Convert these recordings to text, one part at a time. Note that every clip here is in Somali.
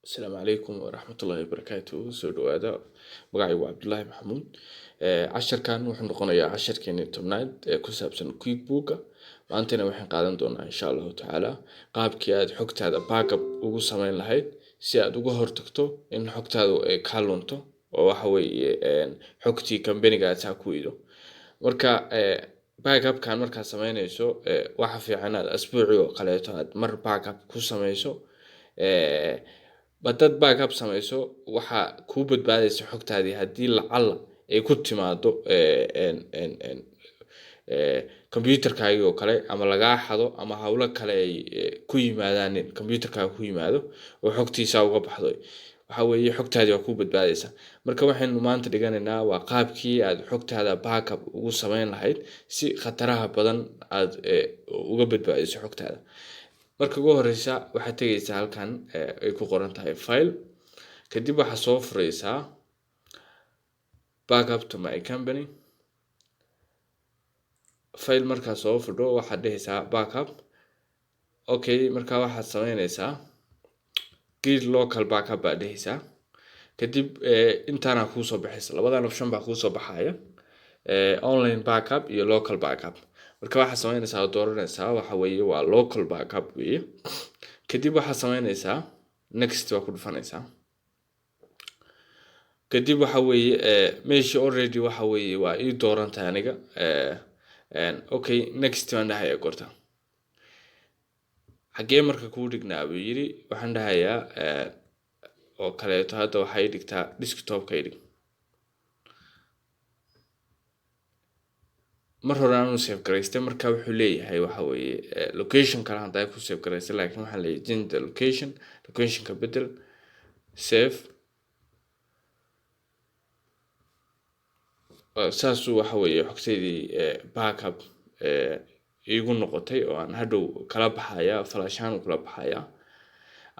Asalaamu calaykum waraxmatullaahi wabarakaatuh. Soo dhawaada. Magacaygu waa Cabdulaahi Maxamuud. Casharkan wuxuu noqonayaa casharkeeni 10aad ee ku saabsan QuickBooka. Maantana waxaan qaadan doonaa, insha Allahu tacaala, qaabkii aad xogtaada backup ugu sameyn lahayd si aad uga hortagto in xogtaadu ay kaa lunto oo waxa weeye xogtii company-ga aad saa ku weydo. Marka backupkan markaad sameynayso, waxa fiican inaad asbuucii oo kaleeto aad mar backup ku sameyso. Haddaad backup sameyso, waxaa kuu badbaadaysa xogtaadii haddii lacala ay ku timaado computerkaagii oo kale ama lagaa xado ama hawlo kale ay ku yimaadaan, computerkaaga ku yimaado oo xogtiisa uga baxdo, waxa weeye xogtaadii waa kuu badbaadaysa. Marka waxaynu maanta dhiganaynaa waa qaabkii aad xogtaada backup ugu sameyn lahayd si khataraha badan aad uga badbaadiso xogtaada. Marka ugu horeysa waxaad tegeysaa halkan ay ku qoran tahay File. Kadib waxaad soo fureysaa Backup to my company file. Markaad soo fudho, waxaad dhehaysaa backup. Okay, marka waxaad sameyneysaa Create local backup baad dhehaysaa. Kadib intaana kuusoo baxaysa, labadan option baa kuusoo baxaya, online backup iyo local backup. Marka waxaad sameyneysaa oo dooranaysaa waxa weeye waa local backup weeye. Kadib waxaad sameyneysaa Next waa ku dhufanaysaa. Kadib waxa weeye meeshii already waxa weeye waa ii dooran tahay aniga. Okay, Next baan dhahaya. Goorta xagee marka kuu dhignaa buu yiri. Waxaan dhahayaa oo kaleeto hadda waxay dhigtaa desktopka dhig. Mar hore aanu save garaystay. Marka wuxuu leeyahay waxa weeye location kale haddaa ku save garaystay, laakiin waxaan leeyahay change the location, locationka bedel. Save. Saasuu waxa weeye xogtaydii backup iigu noqotay oo aan hadhow kala baxaya, flash ahaan kula baxaya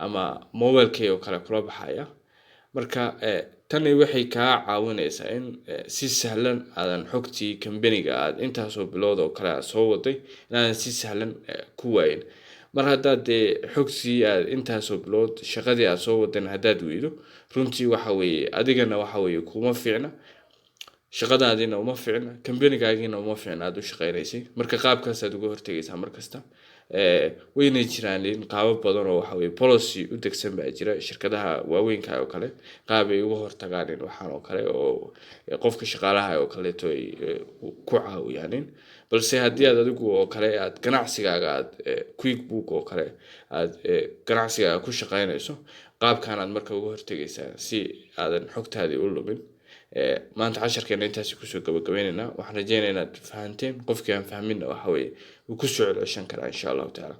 ama mobilekay oo kale kula baxaya. Marka tani waxay kaa caawineysaa in si sahlan aadan xogtii company-ga aad intaasoo bilood oo kale aad soo waday inaadan si sahlan ku waayin. Mar haddaad dee xogtii aad intaasoo bilood shaqadii aad soo wadayna haddaad weydo, runtii waxa weeye adigana waxa weeye kuma fiicna, shaqadaadiina uma fiicna, company-gaagiina uma fiicna aad u shaqeynaysay. Marka qaabkaasaad uga hortegaysaa markasta. Wayna jiraan in qaabab badan oo waxa weye policy u degsan baa jira shirkadaha waaweynka oo kale, qaab ay uga hortagaan in waxaan oo kale oo qofka shaqaalaha oo kaleeto ay ku caawiyaanin. Balse haddii aad adigu oo kale aad ganacsigaaga aad QuickBook oo kale aad ganacsigaaga ku shaqeynayso, qaabkan aad marka uga hortegaysaa si aadan xogtaadii u lumin. Maanta casharkeena intaasi kusoo gabagabaynaynaa. Waxaan rajeynaya inaad fahanteen. Qofkii aan fahminna waxa weeye wuu kusoo celceshan karaa, insha Allahu tacaala.